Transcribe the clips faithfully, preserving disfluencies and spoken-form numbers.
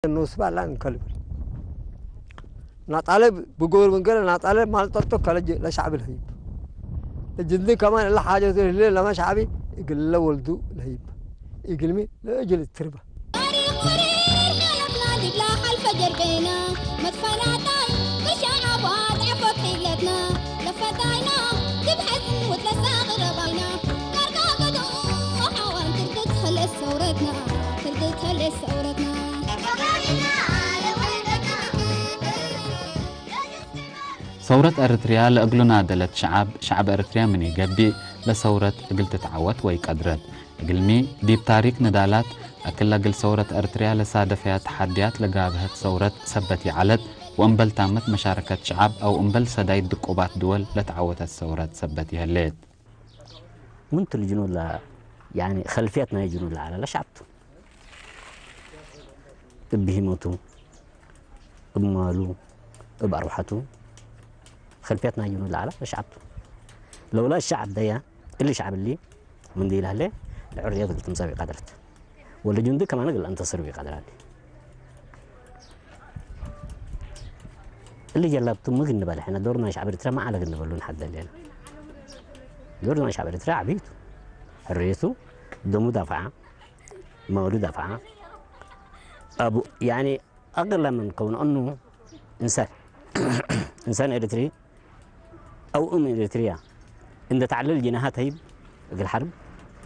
ኖስባ ላ እንከልብል። ናጣለ ብጎር ምን ገለ ናጣለ ማል ጠጦ ከለ ጅ-፣ ለሸዕብ ለህይብ። እጅንዲ ከማን እለ ሓጀቱ ህሌ ለመ ሸዕቢ እግለ ወልዱ ለህይብ። እግልሚ ለእጅል ትርበ። ታሪክ መሪር ሓለፍና ዲብላ ሓልፈ ጀርቤና መትፈላጣይ ብርሻ ዓባ ጸዕፎ ክኢለትና ለፈዳይና ዲብ ሐዝን ወትለሳቅ ረባይና ዳርጋ ገዶ ሓዋን ትርድት ኸለስ ሰውረትና ትርድት ኸለስ ሰውረትና። ሰውረት ኤረትርያ ለእግሉ ናደለት ሸዐብ፣ ሸዐብ ኤረትርያ ምን ኢገብእ ለሰውረት እግል ትትዐወት ወኢቀድረት። እግልሚ፣ ዲብ ታሪክ ንዳላት፣ አክለ እግል ሰውረት ኤረትርያ ለሳደፈያ ተሐድያት ለጋብሀት ሰውረት ሰበት ይዐለት፣ ወእምበል ታመት መሻረከት ሸዐብ አው እምበል ሰዳይት ድቁባት ድወል ለተዐወተት ሰውረት ሰበት ይሀሌት። ምን ቱ ልጅኑድ ለ-፣ ያኒ ኸልፍየት ናይ ጅኑድ ለዐለ ለሸዐብ ቱ። እብ ብሂመቱ፣ እብ ማሉ፣ እብ አርወሐቱ፣ ኸልፍየት ናይ ጅኑድ ለዐለ ለሸዐብ ቱ። ለውላ እሸዐብ ደየ፣ እሊ ሸዐብ እሊ ምን ዲለ ህሌ፣ ለሕርየት እግል ትምጸእ ኢቀድረት። ወለጅኑድ ከማን እግል አንተስር ኢቀድር ህሌ። እሊ ጀላብቱ ምን እንበል ሕነ ዶር ናይ ሸዕብ ኤሪትርያ ማ ዐለ እንበሉ ንሐደል ሌና። ዶር ናይ ሸዕብ ኤሪትርያ ዐቢ ቱ። ሕርየቱ ደሙ ዳፍዐ፣ ማሉ ዳፍዐ። አቡ፣ ያኒ አቅለ ምን ከውን እኑ እንሳን፣ እንሳን ኤሪትሪ አው እም ኤሪትርያ እንደ ተዐልል ጅናሃት ህይብ እግል ሐርብ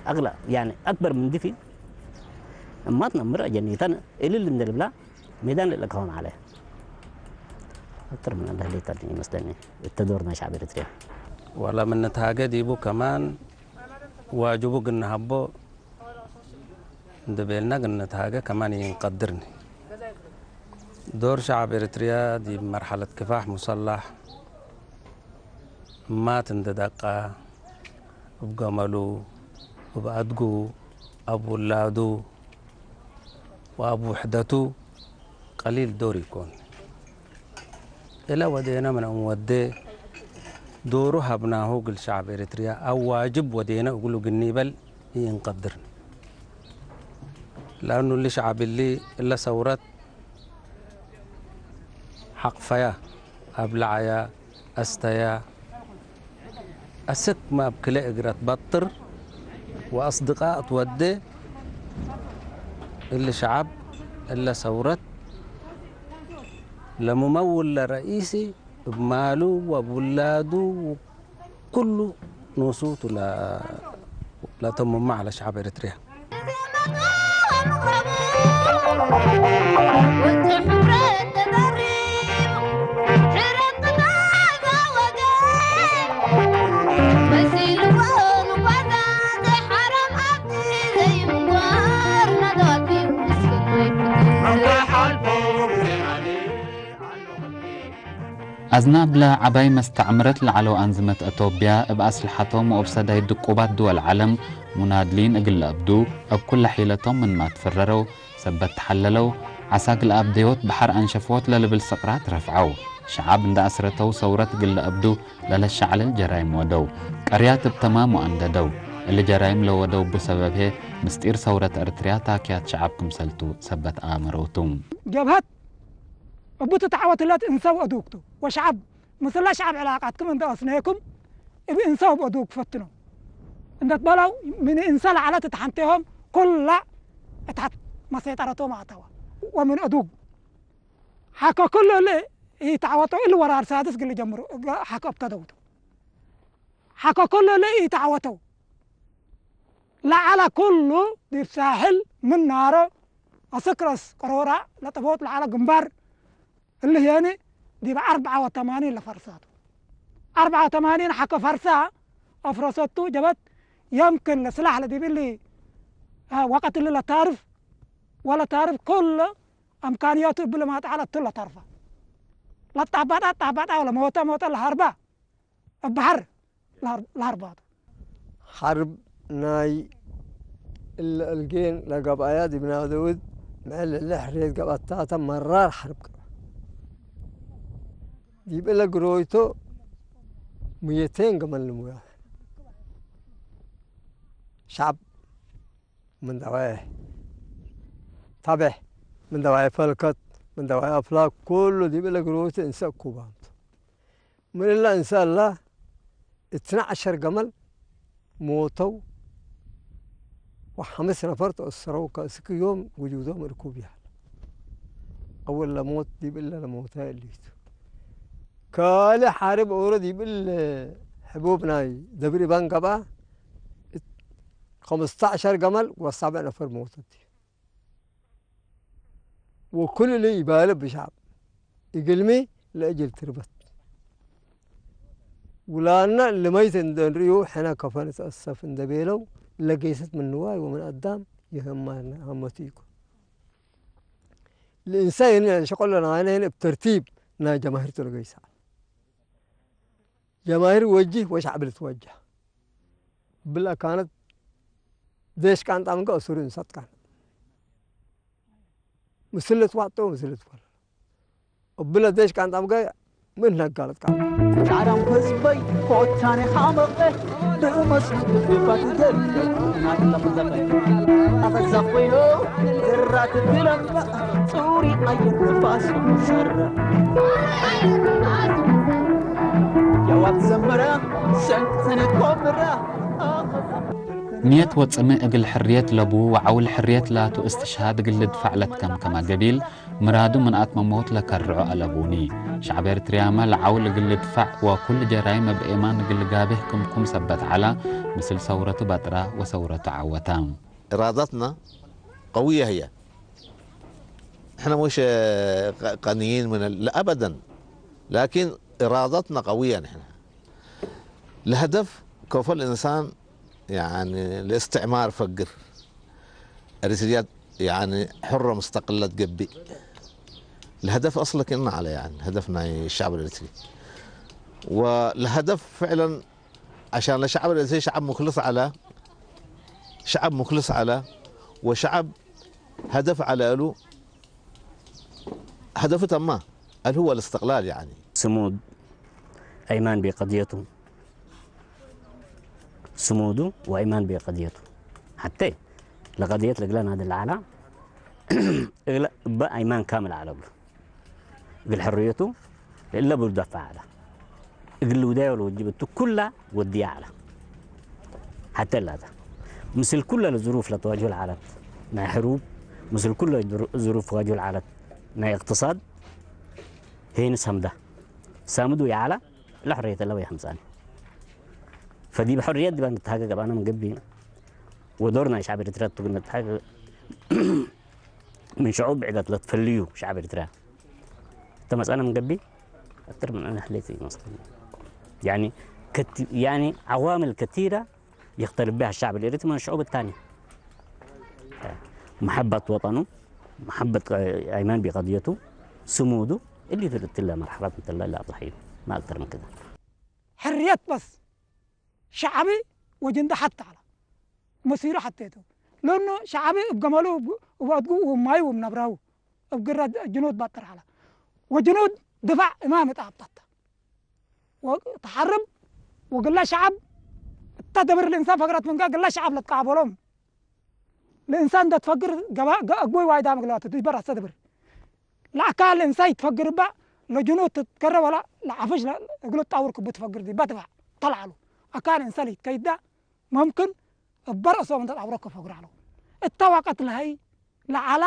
አቅለ፣ ያኒ አክበር ምን ድፊ እማት ነምር አጀኒተን እልል እንደ ልብላ ሜዳን ለለከሆን ዐለ። አክተር ምን እንደ ህሌት አድኝ መስለኒ እተ ዶር ናይ ሸዕብ ኤሪትርያ። ወለ ምን ንትሃገ ዲቡ ከማን ዋጅቡ ግንሀቦ እንዴ ቤልና ግንትሃገ ከማን ኢንቀድርኒ። ዶር ሸዐብ ኤሪትርያ ዲብ መርሐለት ክፋሕ ሙሰላሕ እማት እንዴ ደቃ፣ እብ ገመሉ፣ እብ አድጉ፣ እብ ውላዱ ወእብ ውሕደቱ ቀሊል ዶር ኢኮን። እለ ወዴነ ምን እንወዴ፣ ዶሩ ሀብናሁ እግል ሸዐብ ኤሪትርያ አው ዋጅብ ወዴነ እግሉ ግኒ በል ኢእንቀድር። ለአኑ እሊ ሸዐብ እሊ እለ ሰውረት ሐቅፈያ፣ አብለዐያ፣ አስተያ፣ አስክ ማ እብ ክልኤ እግረ ትበጥር ወአስድቃእ ትወዴ፣ እሊ ሸዐብ እለ ሰውረት ለሙመውል ለረኢሲ እብ ማሉ ወእብ ውላዱ ወኩሉ ኖሱ ቱ ለ-፣ ለተምመ ዐለ ሸዐብ ኤሪትርያ። አዝናብ ለዐባይ መስተዕምረት ለዐለው አንዝመት አቶብያ፣ እብ አስልሐቶም ወእብ ሰዳይት ድቁባት ድወል ዐለም ሙናድሊን እግል ለአብዱ፣ እብ ኩለ ሒለቶም ምንማ ትፈረረው፣ ሰበት ተሐለለው፣ ዐሳ እግል አብደዮት በሐር አንሸፎት ለልብል ሰቅራት ረፍዐው። ሸዐብ እንደ አስረተው ሰውረት እግል ለአብዱ ለለሸዕልል ጀራይም ወደው። ቀርያት እብ ተማም ወአንደደው። እሊ ጀራይም ለወደው እቡ ሰበብ ህዬ፣ ምስጢር ሰውረት ኤረትርያ ታክያት ሸዐብ ክምሰልቱ ሰበት አመረውቱ። ጀብሀት እቡ ትትዐወት ህለት እንሰ ወአዱግ ቱ፣ ወሸዐብ ምስለ ሸዐብ ዕላቃትኩም እንደ አስነየኩም፣ እብ እንሰ ወእብ አዱግ ፈትኖ እንደ ትበለው፣ ምን እንሰ ለዐለት እት ሐንቴሆም ኩላ እት ሐት መሴጠረቶም አተወ። ወምን አዱግ ሐቆ ኩሉ እሊ ኢተዐወተው፣ እሊ ወራር ሳድስ እግል ጀምሩ ሐቆ እብተደውቱ። ሐቆ ኩሉ እሊ ኢተዐወተው ለዐለ ኩሉ ዲብ ሳሕል ምን ናሮ አስክ ረአስ ቅሮራ ለጠቦት ለዐለ ግንባር እሊ ህዬኒ ዲብ አርበዓ ወተማኒን ለፈርሳቱ። አርበዓ ወተማኒን ሐቆ ፈርሳ አፍረሰቱ ጀበት። የምክን ለስላሕ ለዲብ እሊ ወቀት እሊ ለታርፍ ወለታርፍ ኩሉ አምካንያቱ እብ ለማጣ ዐለ እቱ ለተርፈ። ለጣባጣ ጣባጣ ወለሞተ ሞተ ለሀርባ እብ በሐር ለሀር-፣ ለሀርባቱ። ሐርብ ናይ እለ እልጌን ለገብአያ ዲብ ናደውድ ምዕል እለ ሕርየት ገብአታተ መራር ሐርብ ገብአ። ዲብ እለ ግሮይቶ ሙየቴን ገመል ልሙያ። ሸዐብ ምን ደዋዬ ታቤዕ ምን ደዋይ ፈልከት፣ ምን ደዋይ አፍላክ፣ ኩሉ ዲብ እለ ግሩት እንሰ እኩባም ቱ። ምን እለ እንሰ እለ፣ እትነ ዐሸር ገመል ሞተው ወሐምስ ነፈር ተአሰረው፣ ከእስክ ዮም ውጁዶም እርኩብ ይሀል። አወል ለሞት ዲብ እለ ለሞተ እሊቱ። ካልእ ሐርብ ኦሮ ዲብ እለ ሕቡብ ናይ ደብር ኢባን ገብአ፣ እት-፣ ኸምስተ ዐሸር ገመል ወሰብዕ ነፈር ሞተት። ወኩሉ እሊ ኢባልብ ብሸዐብ እግልሚ ለእጅል ትርበት። ውላድነ ለመይት እንዴ እንርእዩ ሕነ ከፈን እትአሰፍ እንዴ ቤለው ለገይሰት ምን ንዋይ ወምን አዳም የሀማነ ሀመቱ ኢኮን። ለእንሳይ እነ ሸቆለ ናይነ እብ ተርቲብ ናይ ጀማሂር ቱ ለገይሰ። ጀማሂር ወጅህ ወሸዕብ ልትወጀህ። እብለ ካነት ዴሽ ቃንጣ ምንገ አሱሪ እንሰት ካን። ምስል ልትዋጠው ምስል ልትወለድ። እብለ ዴሽ ቃንጣ ምንገ ምን ነጋለት ቃል። ጻዕዳም ህዝበይ ኮታኔ ሐመቐ ብመስል ድፋት ገለ ናትለምዘቐ። አፈዛ ኮይኑ ዝራት ትለምበ ጹሪ አየር ንፋስ ሰረ። የዋት ዘመረ ሰንቅተን ኮምረ። ንየት ወጽምእ እግል ሕርየት ለቡ ወዐውል ሕርየት ላቱ እስትሽሃድ እግል ልድፋዕ ለትከምከመ ገቢል፣ ምራዱ ምን አትመ ሞት ለከርዖ አለቡኒ። ሸዕብ ኤርትርያመ ለዐውል እግል ልድፋዕ ወኩል ጀራይም እብ ኤማን እግል ልጋብህ ክምኩም ሰበት ዐለ፣ ምስል ሰውረቱ በጥረ ወሰውረቱ ዐወተ። إرادتنا قوية هي. إحنا مش ق-، قانيين من ال-، لا أبدًا. لكن إرادتنا قوية نحن. الهدف كيف الإنسان، يعني، الاستعمار فقر. أريتريا، يعني، حرة مستقلة تقبي. الهدف أصلًا كنا على، يعني، هدفنا الشعب الإريتري. والهدف فعلًا عشان الشعب الإريتري شعب مخلص على، شعب مخلص على، وشعب هدف على له، هدف تمام، اللي هو الاستقلال يعني. ስሙድ አይማን ቢቀድየቱ፣ ስሙዱ ወአይማን ቢቀድየቱ። ሐቴ ለቀድየት ለእግለ ናዲ ለዐላ፣ እግለ እበ አይማን ካምል ዐለ እግሉ። እግል ሕርየቱ ለእለ ብሉ ደፋዕ ዐለ። እግል ልውዳዩ ለወጅብ እቱ ኩላ ወድየ ዐለ። ሐቴ ላተ ምስል ኩለ ለዝሩፍ ለትዋጅሁ ለዐለት ናይ ሕሩብ፣ ምስል ኩለ ዝሩ-፣ ዝሩፍ ዋጅሁ ለዐለት ናይ እቅትሳድ፣ ሄንስ ሐምደ ሳምዱ ይዐለ ለሕርየት እለ ወይሐምጻኒ። ፈዲብ ሕርየት ዲበ ንትሃገ ገብአነ ምን ገብእ፣ ወዶር ናይ ሸዕብ ኤሪትርያ ቱ ንትሃገ ምን ሸዑብ ብዕደት ለትፈልዩ ሸዕብ ኤሪትርያ ተመጽአነ ምን ገብእ፣ አክተር ምን አነ ህሌት ይመስለኛል። ያኒ ከቲ-፣ ያኒ ዐዋምል ከቲረ يختلف بها الشعب الإريتري من الشعوب الثانية. محبة وطنه، محبة أيمن بقضيته، صموده، اللي في التلة مرحلة من التلة إلى أضحيه، ما أكثر من كده. ሕርየት በስ ሸዐቢ ወጅንደ ሐት ዐለ። መሲሩ ሐቴቱ። ለእኑ ሸዐቢ እብ ገመሉ እብ፣ እብ አድጉ ወማዩ ወእብ ነብራሁ እብ ግረ ጅኑድ ባጥር ዐለ። ወጅኑድ ድፋዕ እማም እት አብጠተ። ወተሐርብ ወግለ ሸዐብ እተ ደብር ልእንሳን ፈግረት ምንከ ግለ ሸዐብ ለትቃበሎም። ለእንሳን እንደ ትፈግር ገባ፣ ገ-፣ እግቦይ ዋይዳም እግለ ዋትቱ ይበራሰ ደብር። ለአካል እንሳይ ትፈግር እባ ለጅኑድ ትትከረ ወላ ለዐፍሽ ለ-፣ እግሉ ጣውር ክቡ ትፈግር ዲበ ድፋዕ ተልዐሉ። አካል እንሰ ለይትከይዳ መምክን እበ ረእሶም እንተ ጣውሮ ከፈግር ዐለው። እተ ወቀት ለሀይ ለዐላ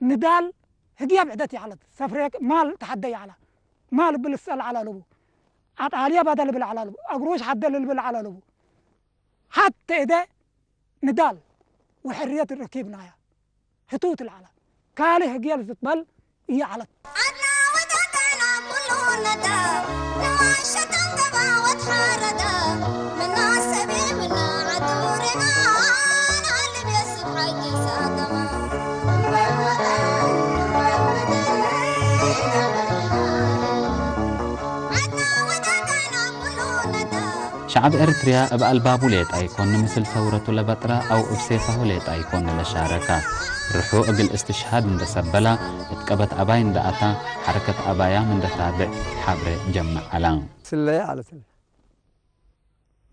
ንዳል ህግየ ብዕደት ይዐለት። ሰፍሬ ማል ተሐደ ይዐላ። ማል እብል እሰአል ዐላ ለቡ። አጣልየ ባደ ልብል ዐላ ለቡ። አግሮሽ ሐደ ልብል ዐላ ለቡ። ሐቴ እደ ንዳል ወሕርየት ረኪብናያ ህቱት ለዐለ። ካልእ ህግየ ልትትበል ኢዐለት። ዐድና ወደቀና ኩሉ ነዳ፣ ንማሸ ተንገባ ወትሓረዳ፣ ምና ሰቤ ምና ዐዱ ሬማን፣ አልብ የስብ ሐቂ ሳተማ። ዐድና ወደቀና ኩሉ ነዳ፣ ሸዐብ ኤርትርያ እብ አልባቡ ሌጣ ኢኮን፣ ምስል ሰውረቱ ለበጥረ አው እብ ሴፋሁ ሌጣ ኢኮን ለሻረከ። ርሑ እግል እስትሽሃድ እንደ ሰበላ፣ እት ቀበት አባይ እንደ አታ፣ ሐረከት አባያም እንደ ታብዕ ሐብሬ ጀምዕ ዐላ። ስለየ ዐለት።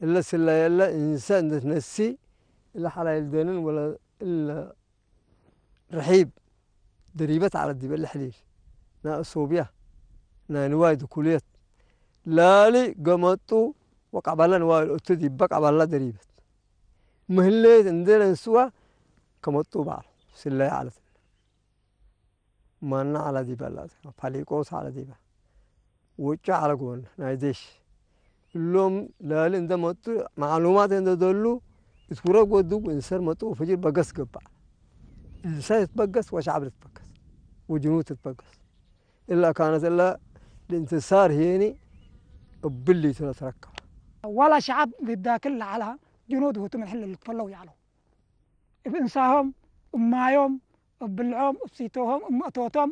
እለ ስለየ እለ እንሰ እንደ ትነሲ፣ እለ ሐላይል ደንን ወለ እለ ርሒብ ደሪበት ዐለት ዲብ እሊ ሕሊል ናይ አቶብያ ናይ ንዋይ ድኩልየት ላሊ ገመጡ ወቀበለ ንዋይ ለእቱ ዲበ ቀበላ ደሪበት። ምህሌት እንዴ ለንስዋ ከመጡ በዐል። ስለይ ዐለት። ማና ዐለ ዲበ፣ ፋሊቆስ ዐለ ዲበ፣ ውጩ ዐለ ጎነ ናይ ዴሽ። እሎም ላሊ እንዴ መጡ፣ ማዕሉማት እንዴ ደሉ፣ እት ውረግ ወዱ፣ እንሰር መጡ፣ ወፍጅር በገስ ገብአ። እንሰር ትበገስ ወሸዐብ ልትበገስ ወጅኑድ ትትበገስ። እለ ካነት እለ ልእንትሳር ህዬኒ እብሊ ቱ ለትረከበ። ወለ ሸዐብ ዲብ ዳክል ለዐለ ጅኑድ ሁቱ ምን ሕል ልትፈለው ይዐለው። እብ እንሳሆም፣ እብ ማዮም፣ እብ ብልዖም፣ እብ ሲቶሆም፣ እብ መእቶቶም፣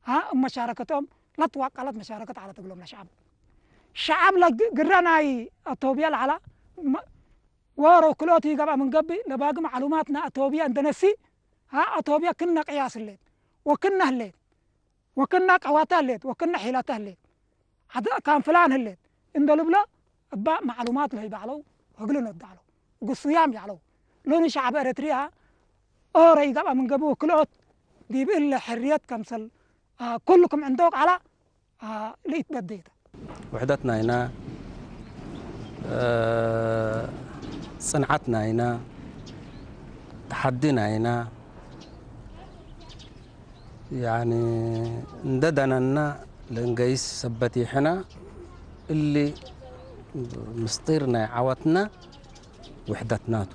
ሀ፣ እብ መሻረከቶም ለትዋቀለት መሻረከት ዐለት እግሎም ለሸዐብ። ሸዐብ ለግ-፣ ግረ ናይ አቶብያ ለዐለ መ-፣ ወሮ ክልኦት ኢገብአ ምን ገብእ፣ ለባጊ መዕሉማት ናይ አቶብያ እንዴ ነሲ፣ ሀ፣ አቶብያ ክነ ቅያስ ህሌት ወክነ ህሌት። ወክነ ቀዋተ ህሌት ወክነ ሒለተ ህሌት፣ ዐድ አካን ፍላን ህሌት እንዴ ልብሎ እበ መዕሉማት ለህይበ ዐለው፣ እግል ነዱ ዐለው። እግል ሱያም ይዐለው። ሎሚ ሸዐብ ኤረትርያ ኦሮ ኢገብአ ምን ገብእ ወክልኦት ዲብ እለ ሕርየት ከምሰል፣ አ፣ ኩሉ ክም ዕንዶክ ዐለ፣ አ፣ ለኢትበደይ ተ። ውሕደት ናይና፣ እ፣ ጽንዓት ናይና፣ ተሐዲ ናይና፣ ያኒ እንደ ደነና ለእንገይስ ሰበት ይሕና እሊ ምስጢር ናይ ዐወትና ውሕደትና ቱ።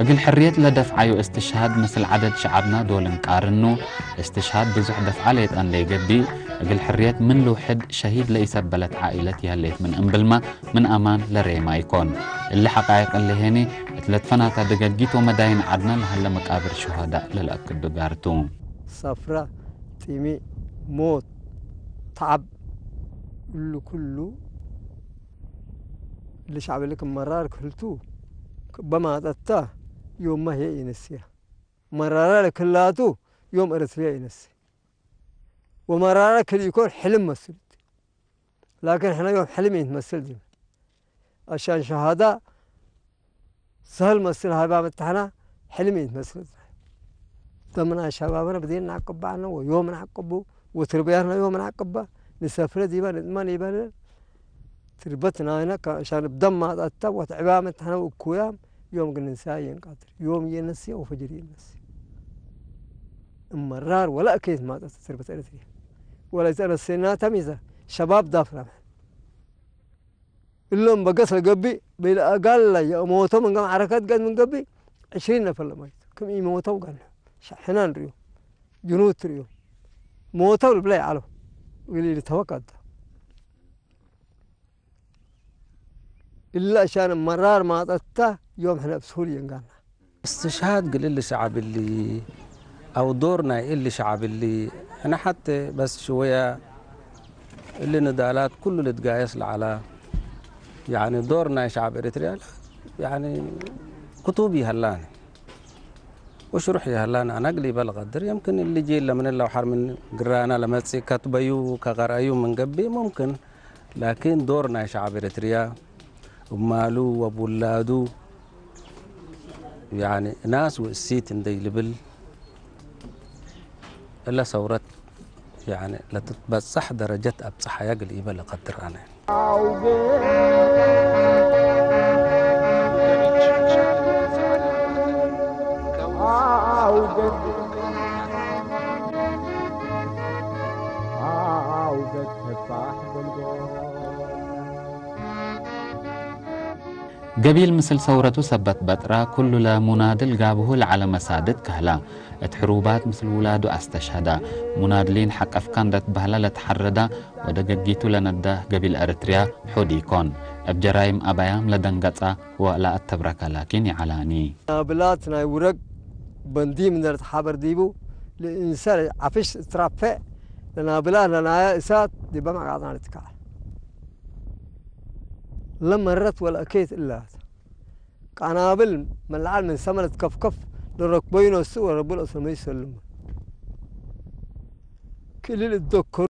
እግል ሕርየት ለደፍዓዩ እስትሽሃድ ምስል ዐደድ ሸዐብና ዶል እንቃርኑ፣ እስትሽሃድ ብዙሕ ደፍዓ ሌጠ እንዴ ገብእ፣ እግል ሕርየት ምን ልውሕድ ሸሂድ ለኢሰበለት ዓኢለት ይሀሌት ምን እምብልመ፣ ምን አማን ለሬማ ኢኮን። እሊ ሐቃይቅ እሊ ሄኒ፣ እት ለትፈናተ ደገጊት ወመዳይን ዐድነ ለሀለ መቃብር ሹሀዳእ ለለአክዱ ጋር ቱ። ሰፍረ፣ ጢሚ፣ ሞት፣ ተዐብ፣ እሉ ኩሉ እሊ ሸዕብ እሊ ክም መራር ክህልቱ በማጠተ ዮምመ ህዬ ኢነስየ። መራረ ለክላቱ ዮም ኤረትርየ ኢነስየ። ወመራረ ክል ኢኮን ሕልም መስል። ላኪን ሕነ ዮም ሕልም ኢንትመስል ዲብ። አሻን ሸሃዳ ሰህል መስል ሀይባ መታሕና ሕልም ኢንትመስል። ደምና ሸባብነ ብዜን ነዐቅባ ዐልነ ወዮም ነዐቅቡ ወትርብያትነ ዮም ነዐቅባ ንሰፍረ ዲበ ንጥመን ኢበነ ትርበት ናይነ ከአሻን እብ ደም ማጣታ ወትዕባ መታሕነ ወእኩያም ዮም ግን ንንሳየ የንቃትር ዮም የነስየ ወፈጅር የነስየ። እመራር ወላ እከይት ማጣት ትርበት ኤረትርየ ወላ ኢተነሴና ተሚዘ ሸባብ ዳፍራም እሎም በገስ ለገብእ፣ በይለ አጋል ለየእሞተው ምን ገም ዐረከት ገድ ምን ገብእ፣ ዕሽሪን ነፈር ለማይት። ክም ኢሞተው ጋር ሕነ ንርእዮም፣ ጅኑድ ትርእዮም። ሞተው ልብለ ይዐለው። እግል ኢልተወቀ አዳ። እለ እሻን መራር ማጠታ ዮም ሕነ እብ ሱል የንጋና። እስትሽሃድ እግል እሊ ሸዐብ እሊ፣ አው ዶር ናይ እሊ ሸዐብ እሊ፣ ሕነ ሐቴ በስ ሽወየ እሊ ንዳላት ኩሉ ልትጋየስ ለዐለ፣ ያኒ ዶር ናይ ሸዐብ ኤሪትርያ፣ ያኒ ክቱብ ይሀላኒ ወሽሩሕ ይሀላኒ፣ አነ እግል ኢበ ልቀድር፣ የምክን እሊ ጂል ለምን እለ አውሐር ምን ግራና ለመጽእ ከትበዩ ከቀርአዩ ምን ገብእ ሙምክን፣ ላኪን ዶር ናይ ሸዐብ ኤሪትርያ እብ ማሉ ወእብ ውላዱ፣ ያኒ እናስ ወእሲት እንዴ ልብል፣ እለ ሰውረት፣ ያኒ ለትትበጸሕ ደረጀት አብጸሐያ እግል ኢበ ለቀድር አነ። ገቢል ምስል ሰውረቱ ሰበት በጥረ፣ ኩሉ ለሙናድል ጋብሁ ለዐለ መሳድድ ከህላ፣ እት ሕሩባት ምስል ውላዱ አስተሽሀደ። ሙናድሊን ሐቀፍካ እንዴ ትበህለ ለተሐረደ ወደገጊቱ ለነደ ገቢል ኤረትርያ ሑድ ኢኮን። እብ ጀራይም አበያም ለደንገጸ ወለአተብረከ ላኪን ይዐላኒ። ናብላት ናይ ውረግ በንዲም እንዴ ለትሓበር ዲቡ፣ ለእንሰር ዐፍሽ እትራፌዕ፣ ለናብላት ለናየ እሳት ዲበ መቃጥና ልትከዐ። ለመረት ወለአኬት እላት። ቃናብል ምን ለዐል ምን ሰመ ለትከፍከፍ ለረክበዩ ነስእ ወረቢ ለአሰመዩ ሰልመ። ክል ልትደከሩ